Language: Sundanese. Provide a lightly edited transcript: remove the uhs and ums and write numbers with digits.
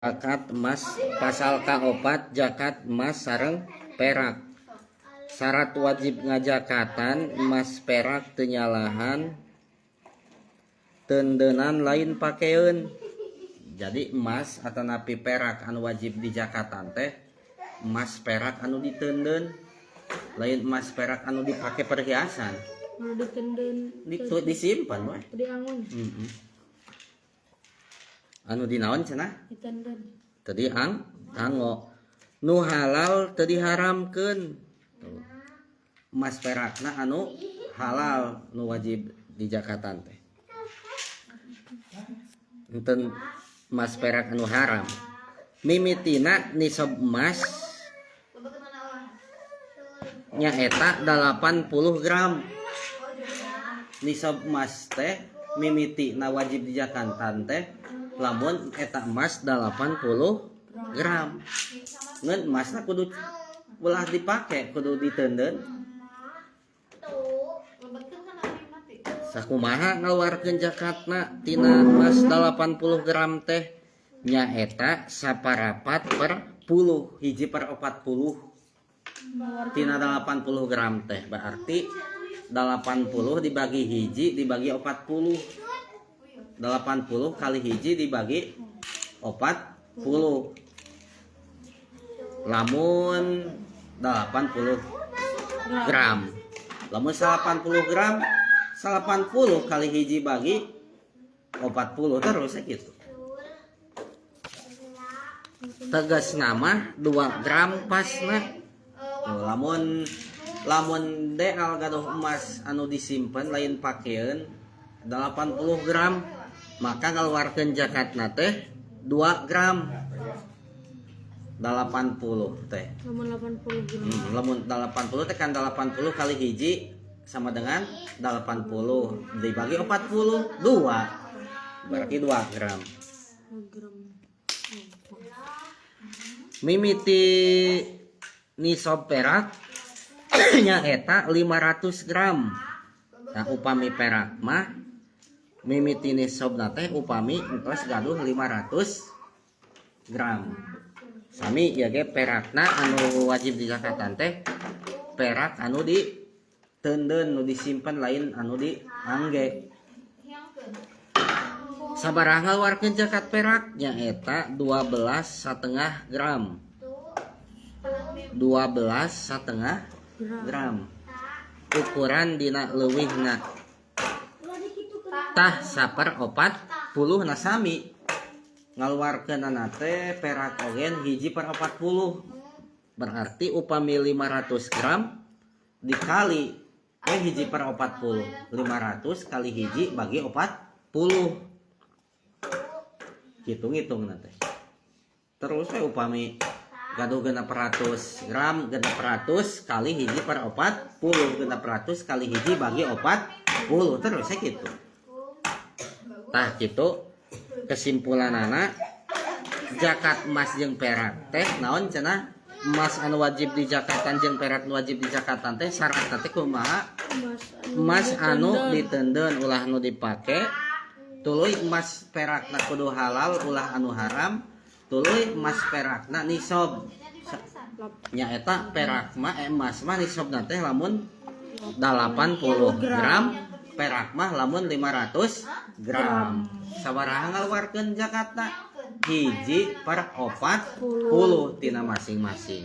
Zakat emas, pasal kaopat, zakat emas sareng perak. Syarat wajib ngajakatan emas perak teu nyalahan teundenan, lain pakeun. Jadi emas atanapi perak anu wajib dijakatan teh emas perak anu diteundeun, lain emas perak anu dipake perhiasan. Anu diteundeun. Di, disimpan we. Diangon. Anu dinaon cenah? Diteundeun. Tadi ang anggo nu halal, teu diharamkeun. Tuh. Emas perakna anu halal nu wajib dijakatan teh, henteu emas perak anu haram. Mimitina nisab emas nyaeta 80 gram. Nisab emas teh mimitina wajib dijakatan teh lamun eta emas 80 gram, ngan emasna kudu ulah dipake, kudu diteundeun. Sakumaha ngaluarkeun zakatna tina emas 80 gram teh? Nyaeta saparapat per puluh, 1/40 tina 80 gram teh. Berarti 80 dibagi hiji dibagi 40, 80 kali hiji dibagi 40. Lamun 80 gram, lamun 80 gram, 80 kali hiji bagi 40, terus ya gitu. Tegasna mah 2 gram pasna. Tuh, lamun lamun DL gaduh emas anu disimpan, lain pakeun, 80 gram, maka ngaluarkeun zakatna teh 2 gram 80 teh. Lamun 80 gram. Lamun 80 teh kan 80 kali hiji sama dengan 80 dibagi 40, 2, berarti 2 gram. 2 gram. Oh. Mimiti nisob perak nyaeta 500 gram. Nah, upami perak mah mimiti nisobna teh upami entos gaduh 500 gram. Sami ya ge, perakna anu wajib dizakatan teh perak anu di teundeun, nu disimpan, lain anu diangge. Sabaraha ngaluarkeun zakat perak? Nyaeta 12,5 gram, 12,5 gram ukuran dina leuwihna. Tah, 1/40 na sami ngaluarkeun teh perak oge 1/40. Berarti upami 500 gram dikali we 1/40, 500 kali hiji bagi 40, hitung-hitung nanti terus we. Upami gaduh 600 gram, 600 kali 1/40, 600 kali hiji bagi 40, terus ya gitu. Tah, gitu kesimpulanana. Zakat emas jeung perak teh naon cenah? Emas anu wajib dijakatan jeung perak anu wajib dijakatan teh syaratna teh kumaha? Emas anu Emas anu diteundeun. Diteundeun, ulah anu dipake. Tuluy emas perakna kudu halal, ulah anu haram. Tuluy emas perakna nisob nyaeta perak mah, emas mah nisobna teh lamun 80 gram, perak mah lamun 500 gram. Sabaraha ngaluarkeun zakatna? 1/40 tina masing-masing.